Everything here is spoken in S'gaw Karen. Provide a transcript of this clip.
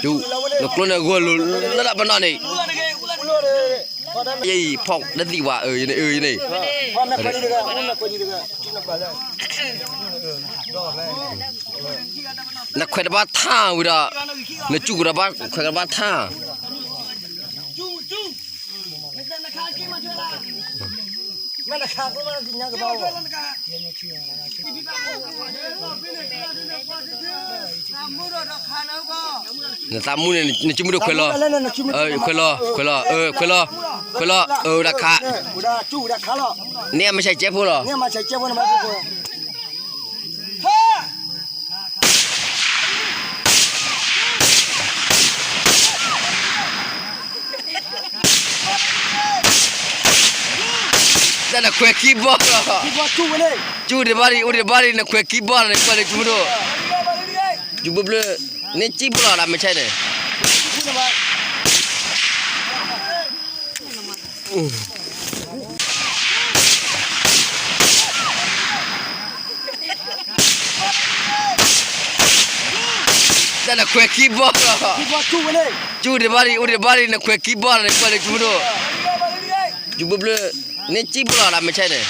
ဒူၣ်, နကျိန့ၣ်ဂီၢ်လိာ်လၢဒၣ်ပနီၣ်န့ၣ်, ယအံၤဖီၣ်တသံၣ်ဝဲ အၢ ယန့ၣ် အၢ ယန့ၣ်, နခွဲးတဘၣ်ထါဝံၤဒီး, နကၠူၣ်ကဒီးဘၣ်ခွဲးကဒီးဘၣ်ထါ နသးမူန့ၣ် နစုမုၢ်ဒိၣ်ခွဲးလီၤ, ခွဲးလီၤ, ခွဲးလီၤ, ခွဲးလီၤ, ခွဲးလီၤ, အၢ ဝဲဒၣ်ခး, န့ၢ်အမဆဲးကဲဖိလီၤ. တၢ်နခွဲးခံဘီလီၤ, ကၠူၣ်ဒံးဘၣ်ဒံး အိၣ်ဒံးဘၣ်ဒံး နခွဲးခံဘီလီၤန့ၣ် ကွၢ်လၢစုမုၢ်ဒိၣ်, ယဘျၢဘျၢ, န့ၢ်ကံၣ်ဖိလီၤလၢမဆဲးန့ၣ် တၢ်နခွဲးခံဘီလီၤ, ကၠူၣ်ဒံးဘၣ်ဒံး အိၣ်ဒံးဘၣ်ဒံး နခွဲးခံဘီလီၤန့ၣ် ကွၢ်လၢစုမုၢ်ဒိၣ်, ယဘျၢဘျၢ, န့ၢ်ကံၣ်ဖိလီၤလၢမဆဲးန့ၣ်